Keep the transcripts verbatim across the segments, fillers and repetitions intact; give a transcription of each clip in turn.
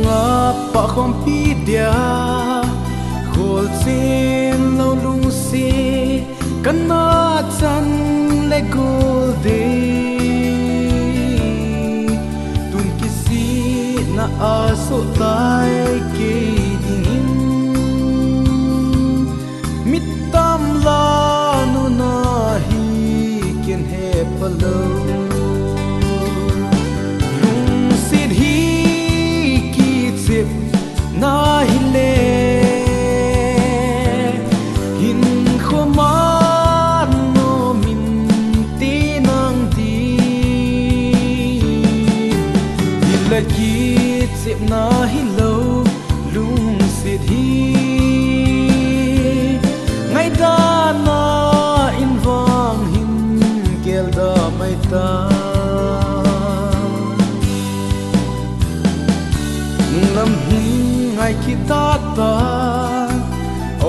Nga pahkhompi dia, kholchen lou lungsi, kana chan le gol dei. Tun kisihna a sohtai kei dingin, mi tam lanu nahi ken hepha lou. Lungset hi kichep na hile, hinkho man nomin ti nang di. Hile kichepna hilou, lungset hi ngaidana in vang hin gelda mai ta. Nunglam hin ngai kit ta,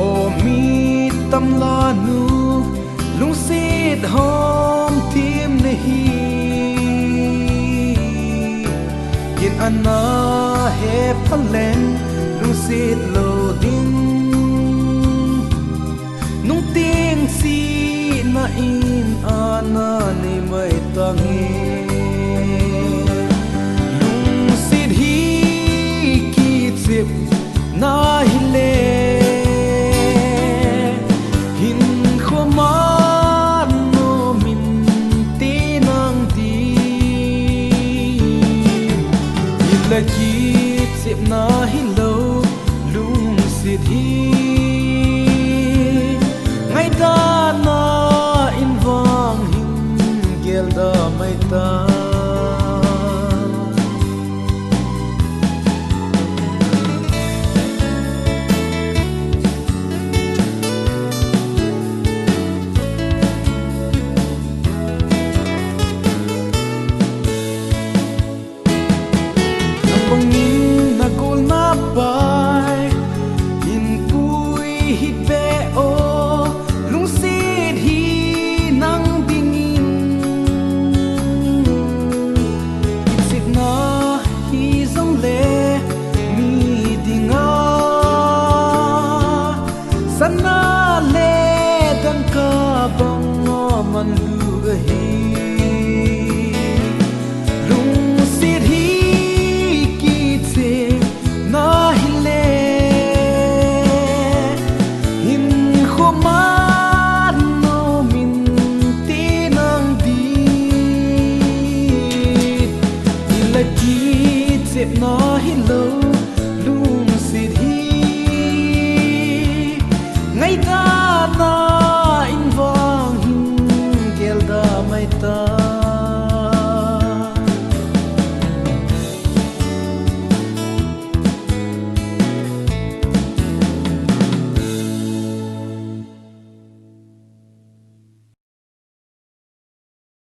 o mi tam lanu, lungset hom thim nahi. Ken ana hepha leng lungset lou ding. Nung teng chihna in ana nei mai tange. Lungset hi kichep na hile, hinkho man nomin ti nang di. Hile kichepna hilou, lungset hi ngaidana in vang hin gelda mai ta. Nang bangin na gol na pai, in pui hih ve o, lungset hi nang dingin. Kichepna hi jongle mi dinga, sana le dangka bang a man lu